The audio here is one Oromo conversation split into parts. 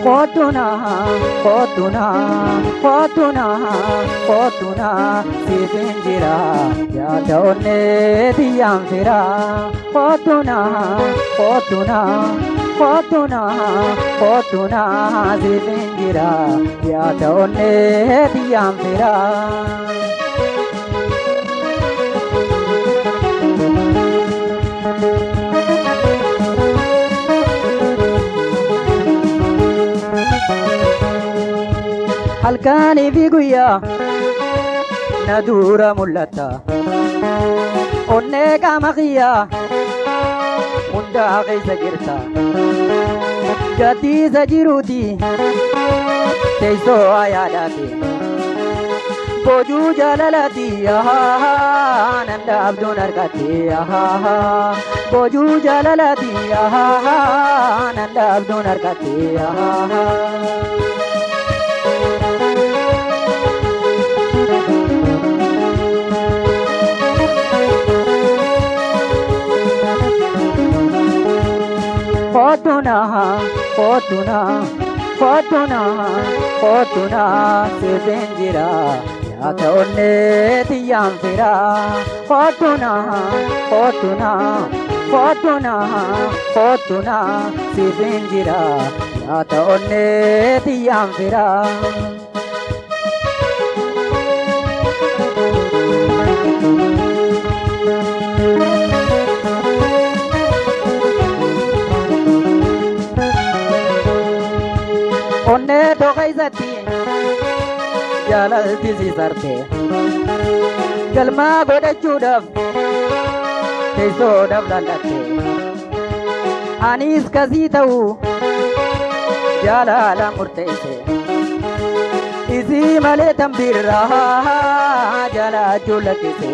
Kotuna, kotuna, kotuna, kotuna, siifin jira, yaada onnee tiyyaan fira. Kotuna, kotuna, kotuna, kotuna, siifin jira, yaada onnee tiyyaan fira. Halkanii fi guyyaa na dura mul'ata. Onnee qaama kiyyaa hundaa keessa jirta. Gatiisa jiruuti teessoo ayaadhaati. Boojuu jaalalaati nan dhaabduun argatte. Boojuu jaalalaati nan dhaabduun argatte. Kotuna, kotuna, kotuna, kotuna, siifin jira, yaada onnee tiyyaan fira. Kotuna, kotuna, kotuna, kotuna, siifin jira, yaada onnee tiyyaan fira. Onnee too keessatti jaalalti si sarte galmaa godhachuudhaaf teessoodhaaf laallatte. Anis kasii ta'u jaalala murteesse isii malee tambirraa jaalachuu lakkise.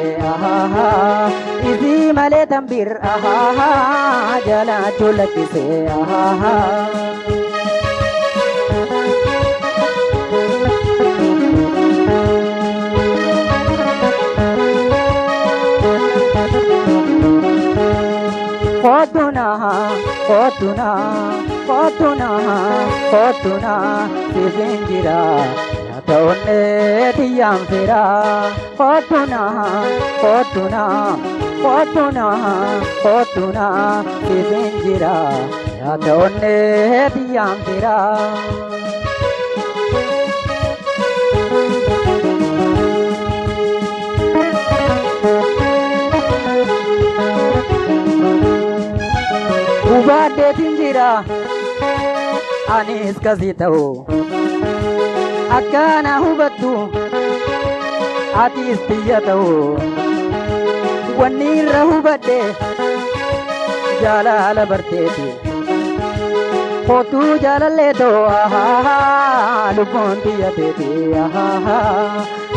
Isii malee tambirraa jaalachuu lakkise. Kotuna, kotuna, kotuna, kotuna, siifin jira, yaada onnee tiyyaan fira. Kotuna, kotuna, kotuna, kotuna, siifin jira, yaada onnee tiyyaan fira. Hubadheetiin jira anis kasii ta'u akkana hubattu atis tiyya ta'u wanni irra hubadhe jaalala barteeti. Kootuu jaalallee ta'u lubbuun tiyya teeti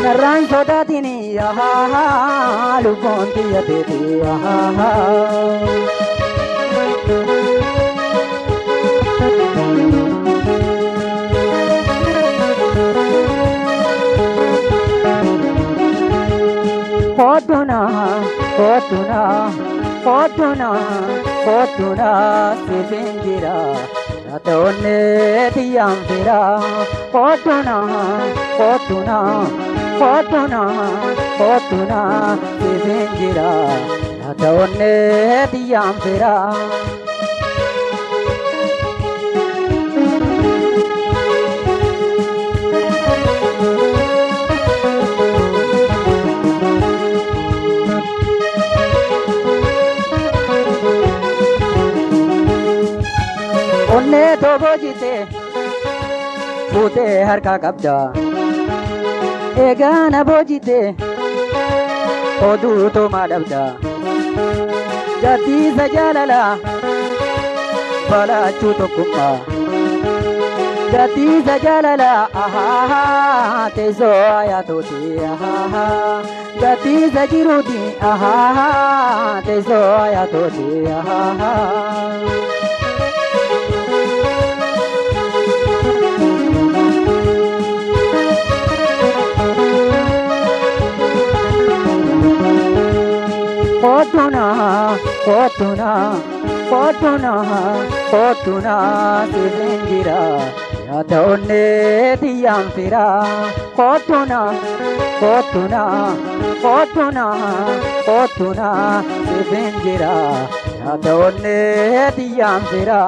narraan sodaatini lubbuun tiyya teeti. Kotuna, kotuna, kotuna, kotuna, siifin jira, yaada onnee tiyyaan fira. Kotuna, kotuna, kotuna, kotuna, siifin jira, yaada onnee tiyyaan fira. Onnee too boojite fuutee harkaa qabda. Egaa na boojite oduu toomaa dhabda. Gatiisa jaalala balaachuu tokkummaa. Gatiisa jaalala teessoo ayaatooti. Gatiisa jiruuti teessoo ayaatooti. Kotuna kotuna kotuna siifin jira yaada onnee tiyyaan fira. Kotuna kotuna kotuna kotuna siifin jira yaada onnee tiyyaan fira.